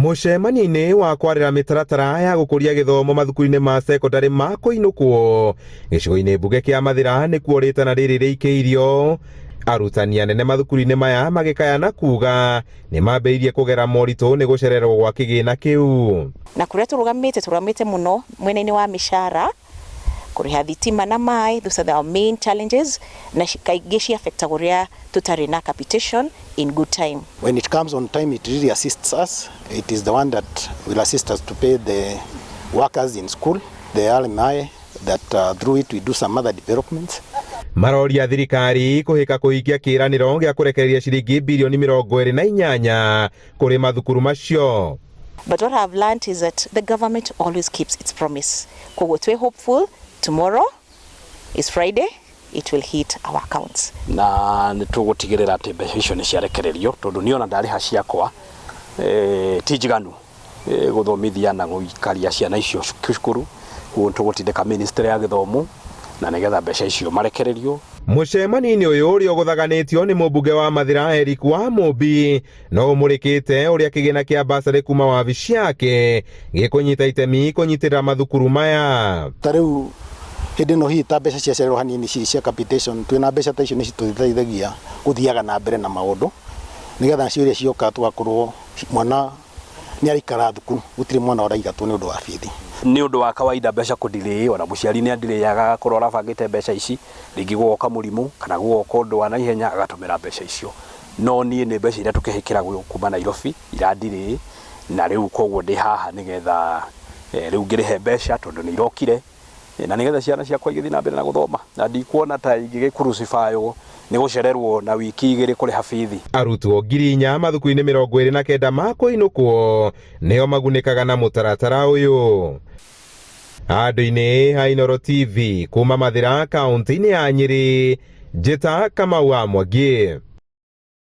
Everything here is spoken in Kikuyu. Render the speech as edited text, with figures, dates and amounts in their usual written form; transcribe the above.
Mũcemanio-inĩ wa kwarĩra mĩtaratara ya gũkũria gĩthomo mathukuru-inĩ ma cekondarĩ ma kũinũkwo gĩcigo-inĩ mbunge kĩa Mathĩra nĩkuo rĩtana rĩrĩ rĩikĩirio. Arutani anene mathukuru-inĩ maya magĩkaya na kuga nĩ mambĩrĩirie kũgera moritũ nĩ gũcererwo gwa kĩgĩna kĩu. Na kũrĩa tũrũgamĩte, tũrũgamĩte mũno mwena-inĩ wa mĩcara, kũrĩha thitima na maĩ, those are our main challenges, na kaingĩ ci affectagwo rĩrĩa tũtarĩ na capitation in good time. When it comes on time, it really assists us. It is the one that will assist us to pay the workers in school, the RMI, that through it we do some other developments. Maroria thirikari kũhĩka kũhingia kĩĩranĩro gĩa kũrekereria ciringi birioni 28 kũrĩ mathukuru macio. But what I've learned is that the government always keeps its promise. Koguo twĩ hopeful tomorrow is Friday, it will hit our accounts. Na nĩ tũgũtigĩrĩra atĩ mbeca icio nĩ ciarekererio, tondũ niĩ ona ndarĩha ciakwa ti njiganu gũthomithia na gũikaria ciana icio cukuru. Koguo nĩ tũgũtindĩka ministry ya gĩthomo na nĩgetha mbeca icio marekererio. Mũcemanio-inĩ ũyũ ũrĩa ũgũthaganĩtio nĩ mũmbunge wa Mathĩra Eric wa Mũmbi no ũmũrĩkĩte ũrĩa kĩgĩna kĩa basarĩ kuma wabici yake gĩkũnyita itemi kũnyitĩrĩra mathukuru maya. Ta rĩu hĩndĩ ĩno hihi ta mbeca ciacererwo hanini cirĩ cia capitation, twĩna mbeca ta icio nĩ citũteithagia gũthiaga na mbere na maũndũ, nĩgetha nacio iria cioka tũgakorwo mwana nĩ araikara thukuru, gũtirĩ mwana ũraigatwo nĩ ũndũ wa bithi. Nĩ ũndũ wa kawaida mbeca kũ-delay, ona mũciari nĩ adirĩaga agakorwo arabangĩte mbeca ici, rĩngĩ gũgoka mũrimũ kana gũgoka ũndũ wa naihenya agatũmĩra mbeca icio. No niĩ nĩ mbeca iria tũkĩhĩkĩra kuma Nairobi iradirĩĩ, na rĩu koguo ndĩ haha nĩgetha rĩu ngĩrĩhe mbeca tondũ nĩ irokire, na nĩgetha ciana ciakwa igĩthiĩ na mbere na gũthoma, na ndikuona ta ingĩgĩ-crucify-wo nĩ gũcererwo na wiki 2 kũrĩha bithi. Arutwo 4,000 mathukuru-inĩ 29 ma kũinũkwo nĩo magunĩkaga na mũtaratara ũyũ. Andũ-inĩ ha Inooro TV kuma Mathĩra kaunti-inĩ ya Nyĩrĩ, Njĩta Kamau wa Mwangi.